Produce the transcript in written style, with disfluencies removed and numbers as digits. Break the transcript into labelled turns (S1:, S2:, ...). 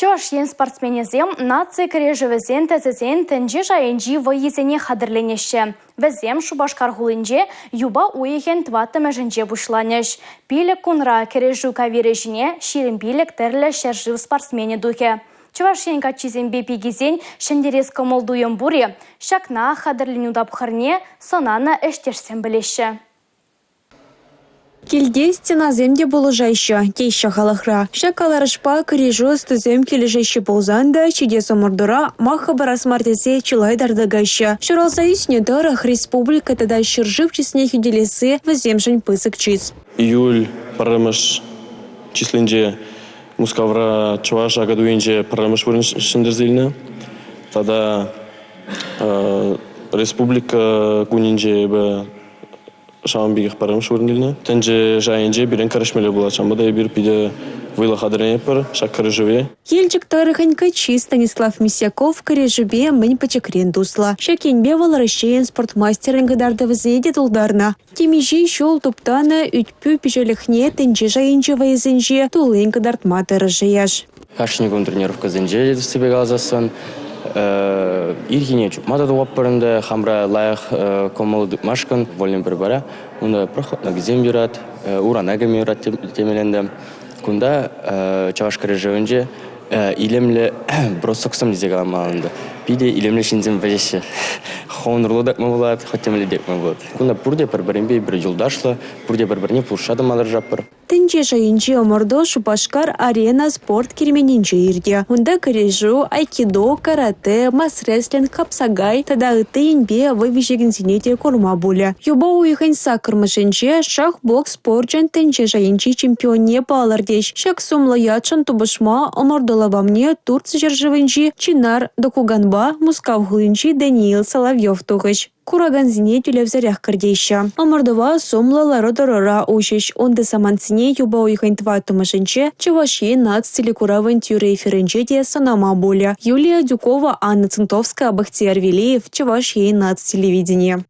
S1: Чӑваш Ен спортсменӗсем наци кӗрешӗвӗсен тӗсӗсен тӗнче шайӗнчи вӑййисене хатӗрленеҫҫӗ. Вӗсем Шупашкар хулинче юпа уйӑхӗн тӑваттӑмӗшӗнче пуҫланӗҫ. Пилӗк кунра кӗрешӳ кавирӗ ҫине 25 тӗрлӗ ҫӗршыв спортсменӗ тухӗ. Чӑваш Ен каччисемпе пикисен ҫӗнтерес кӑмӑл-туйӑм пур-и? Ҫакна хатӗрленӳ тапхӑрне сӑнанӑ ӗҫтешсем пӗлеҫҫӗ.
S2: Килте стенасем те пулӑшаҫҫӗ, теҫҫӗ халӑхра. Ҫак каларӑшпа кӗрешӳ ӑстисем килӗшеҫҫӗ пулсан та ҫитес ӑмӑртура маххӑ парас мар тесе чылай тар тӑкаҫҫӗ. Ҫуралса ӳснӗ тӑрӑх республика тата ҫӗршыв чысне хӳтӗлесси вӗсемшӗн пысӑк чыс.
S3: Июль пӗрремӗш числинче Мускавра Чӑваш Акатуйӗнче пӗрремӗш вырӑн ҫӗнтерсе илнӗ тата республика кунӗнче эпӗ Ҫавӑн пекех пӗрремӗш вырӑн илнӗ. Тӗнче шайӗнче пирӗн кӗрешмелле пулать. Ҫавӑнпа та эпир питӗ вӑйлӑ хатӗрленетпӗр ҫак кӗрешӗве.
S2: Елчӗк тӑрӑхӗн каччи Станислав Мисяков кӗрешӳпе мӗн пӗчӗкрен туслӑ. Ҫак енпе вӑл Раҫҫейӗн спорт мастерӗн кӑтартӑвӗсене те тултарнӑ. Темиҫе ҫул туптанӑ ӳт-пӳ пиҫӗлӗхне тӗнче шайӗнчи вӑйӑсенче туллин кӑтартма тӑрӑшӗ яш.
S4: Кашни кун тренировкӑсенче тӗссипе каласассӑн ирхине чупма та тухатпӑр ӗнтӗ, хамра лайӑх кӑмӑл тытмашкӑн вольный борьбара. Унта проход ногисем юрать, урана кӗме юрать темелле ӗнтӗ. Кунта чӑваш кӗрешӗвӗнче илемлӗ бросоксем тесе каламалла ӗнтӗ. Питӗ илемлӗ ҫынсем вӗҫеҫҫӗ. Хӑвӑн урлӑ тӑкма пулать, хӑть темле тӗкме пулать. Кунта пурте пӗр-пӗринпе пӗр юлташлӑ, пурте пӗр-пӗрне пулӑшса тӑма тӑрӑшатпӑр.
S2: Тӗнче шайӗнчи ӑмӑрту Шупашкар-Арена спорт керменӗнче иртӗ. Унта кӗрешӳ, айкидо, каратэ, мас-рестлинг, хапсагай тата ытти енпе вӑй виҫекенсене те курма пулӗ. Юпа уйӑхӗн 8-мӗшӗнче шах-бокс спорчӗн тӗнче шайӗнчи чемпионне палӑртӗҫ. Ҫак сумлӑ ятшӑн тупӑшма ӑмӑрту лапамне Турци ҫӗршывӗнчи Чинар Докуганпа Мускав хулинчи Даниил Соловьев тухӗҫ. Куракансене тӳлевсӗрех кӗртеҫҫӗ. Ӑмӑртӑва сумлӑ лару-тӑрура уҫӗҫ. Унти самантсене юпа уйӑхӗн 4-мӗшӗнче Чӑваш Ен наци телекуравӗн тӳрӗ эфирӗнче те сӑнама пулӗ. Юлия Адюкова, Анна Центовская, Бахтияр Велеев, Чӑваш Ен наци телевиденийӗ.